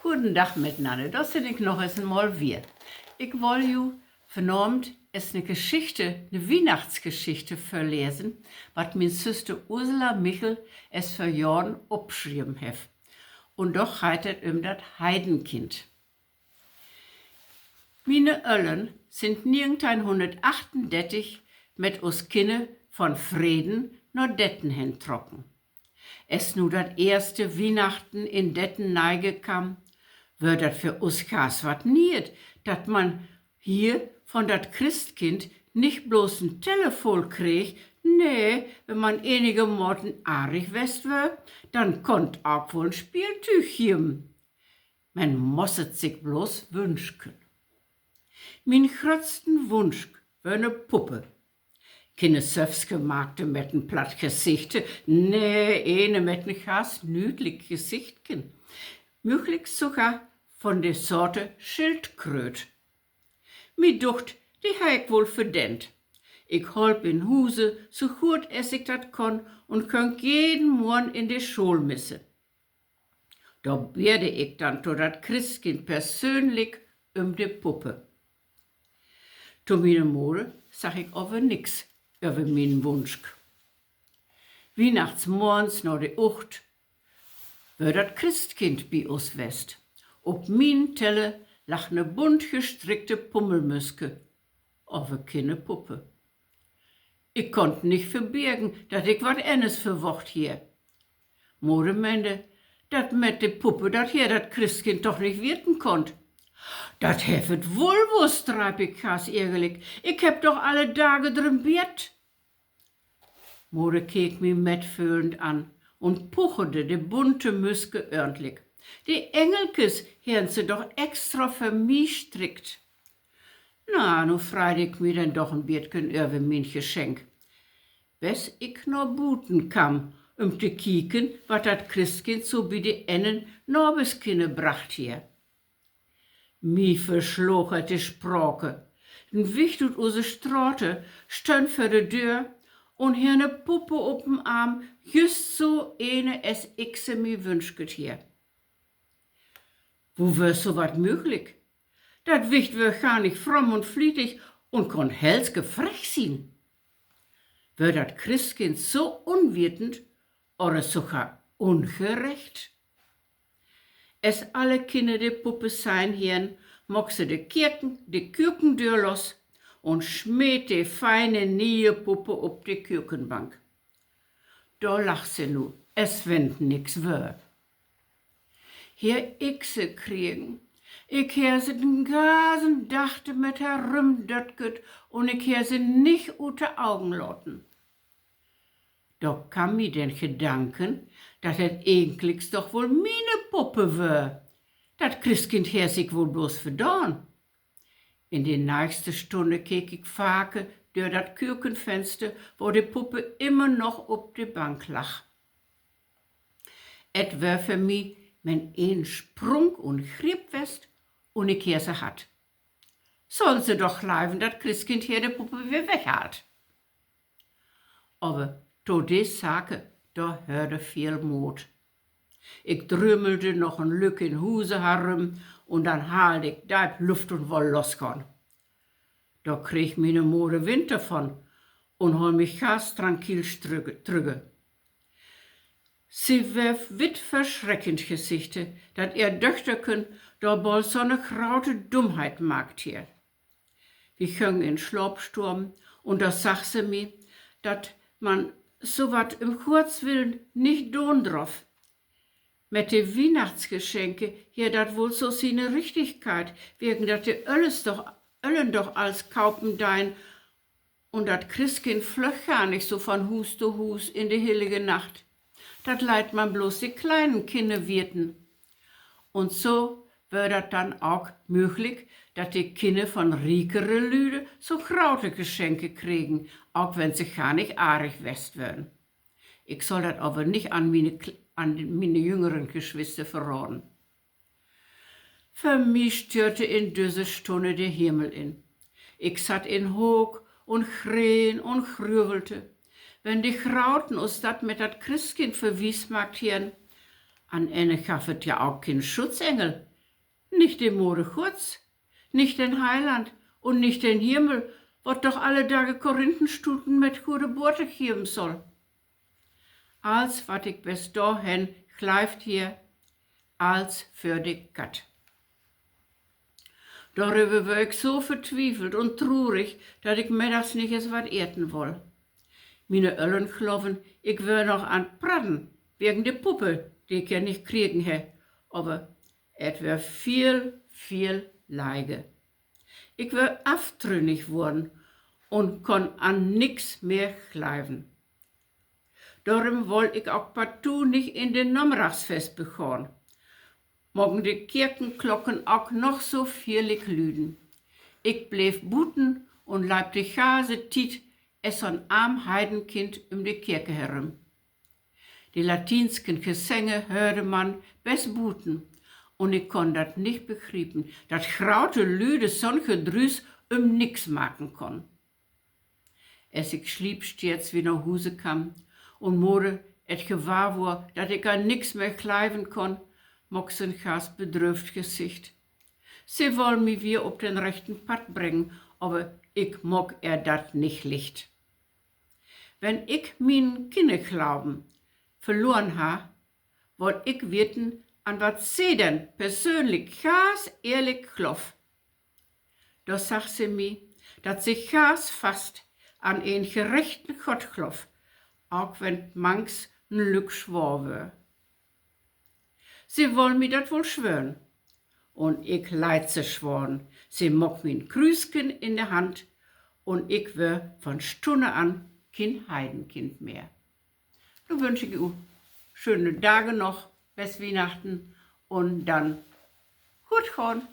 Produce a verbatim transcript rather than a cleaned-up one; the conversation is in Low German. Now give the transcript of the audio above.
Goden Dag mitnanner, dor sin ik noch eens eenmal wier. Ik woll ju vanavend eens 'ne Geschichte, 'ne Wiehnachtsgeschichte vörlesen, wat mien Süster Ursula Michel es vör Johren opschrieven hef. Un doch geiht dat üm dat Heidenkind. Miene Öllern sind negenteihnhunnertachtundertig mit us Kinner von Vreden na Detten hen trocken. Es nu dat eerste Wiehnachten in Detten neige kamm, wöör dat för us gans wat Nie'et, dat man hier von dat Christkind nich blots en Teller vull kreeg, nee, wenn man enigermaten arig west wöör, denn kunn 't ok woll en Spieltüüg geven. Man muss et sik blots wünschen. Mien gröttsten Wunsch wöör 'ne Puppe. Kene sölvstgemaakte mit en platt Gesichte, nee, ene mit en gans nüüdlik Gesichtken. Müglik sogar von de Sorte Schildkröt. Mi ducht, de harr ik woll verdeent. Ik holp in Huse, so goot es ik dat kunn, un gönk jeden Morgen in de Schoolmisse. Dor beerde ik denn to dat Christkind persönlik üm de Puppe. To miene Moder sagg ik aver nix över mien Wunsch. Wiehnachtsmorgens na de Ucht wöör dat Christkind bi us west. Op mien Teller lagg 'ne bunt gestrickte Pummelmüske, aver kene Puppe. Ik kunn 't nich verbergen, dat ik wat anners verwacht harr. Moder meende, dat mit de Puppe, dat harr dat Christkind doch nich weten kunnt. Dat hefft et woll wusst, reip ik gans egerlik. Ik hebb doch alle Dage drüm beedt. Moder keek mi metföhlend an un pucherde de bunte Müske ördentlik. De Engelkes harrn se doch extra för mi strickt. Na, nu freide ik mi denn doch en bietken över mien Geschenk, bes ik na buten kamm, üm to kieken, wat dat Christkind so bi de annern Naberskinner bracht harr. Mi versloog et de Sprake. En Wicht ut use Strate stönn vör de Döör un harr 'ne Puppe op den Arm, jüst so ene, es ik se mi wünsket harr. Wo wöör so wat mööglik? Dat Wicht wöör gar nich fromm un flietig un kunn hölzge frech sien. Wöör dat Christkind so unwietend oder sogar ungerecht? Es alle Kinner de Puppe sehn harrn, maak se de Kirken-, de Kükendöör los un smeet de fiene nie'e Puppe op de Kükenbank. Dor lagg se nu, es wenn 't nix wöör. Harr ik se kregen. Ik harr se den ganzen Dag mit herümdöttket un ik harr se nich ut de Ogen laten. Dor kamm mi den Gedanken, dat dat egentliks doch woll miene Puppe wöör. Dat Christkind harr sik woll blots verdaan. In de nächste Stunne keek ik faker dör dat Kükenfenster, wo de Puppe immer noch op de Bank lagg. Et wöör för mi men een Sprung un Griep west un ik harr se hatt. Sollen se doch glöven, dat Christkind harr de Puppe weer weghaalt. Aver to de Sake, dor höörde veel Moot. Ik drümmelde noch en lück in Huse herüm un denn haald ik deep Luft un woll losgahn. Dor kreeg miene Moder Wind dorvon un holl mi ganz trankiel strügge-, trügge. Se weer witt vör Schreck in't Gesichte, dat ehr Döchterken dor bold so'ne graute Dummheit maakt harr. Wi göngen in Slaapstuven un dor sagg se mi, dat man so wat üm Gotts willen nich doon droff. Mit de Wiehnachtsgeschenke harr dat woll so siene Richtigkeit, wegen dat de Öllers doch, Öllern doch alls kaupen dein un dat Christkind flögg gar nich so von Huus to Huus in de hillige Nacht. Dat leit man blots de kleinen Kinner wieten. Un so wöör dat denn ok mööglik, dat de Kinner von riekere Lüde so graute Geschenke kregen, ok wenn se gar nich arig west wören. Ik sall dat aver nich an miene Kl-, an miene jüngeren Geschwister verraden. För mi störte in düsse Stunne de Himmel in. Ik satt in Hook un green un grüvelte, wenn de Grauten us dat mit dat Christkind verwies maakt harrn. An Enne gaff et ja ok keen Schutzengel, Nich de Moder Gotts, nich den Heiland un nich den Himmel, wat doch alle Dage Korintenstuten met gode Botter geven sall. Alls, wat ik bes dorhen gleivt heer, alls för de Katt. Doröver wöör ik so vertwiefelt un trurig, dat ik middags nich eens wat eten woll. Miene Öllern gloven, ik wöör noch an 't Pradden wegen de Puppe, de ik ja nich kregen heer, aver et wöör veel, veel leiger. Ik wöör aftrünnig worrn un konn an nix mehr gleiven. Dorüm woll ik ok partu nich in de Namiddagsvesper gahn, mogen de Kirkenklocken ok noch so fierlik lüden. Ik bleev buten un leip de ganze Tiet es so'n arm Heidenkind üm de Kirke herüm. De latiensken Gesänge höörde man bes buten, un ik konn dat nich begriepen, dat graute Lüde so'n Gedrüüs üm nix maken konn. Es ik sliepstiets wier na Huse kamm un Moder et gewahr woor, dat ik an nix mehr gleiven konn, maak se en ganz bedröövt Gesicht. Se woll mi wier op den rechten Padd brengen, aver ik maak ehr dat nich licht. Wenn ik mien Kinnerglauben verloren harr, woll ik weten, an wat se denn persönlik ganz ehrlik gloff. Dor sagg se mi, dat se ganz fast an en gerechten Gott gloff, ok wenn 't mangs en lück swoor wöör. Se woll mi dat woll swören, un ik leit se sworen. Se maak mi en Krüüsken in de Hand, un ik wöör von Stunne an kien Heidenkind mehr. Nu wünsch ik ju schöne Dage noch, bes Wiehnachten, un denn goot gahn.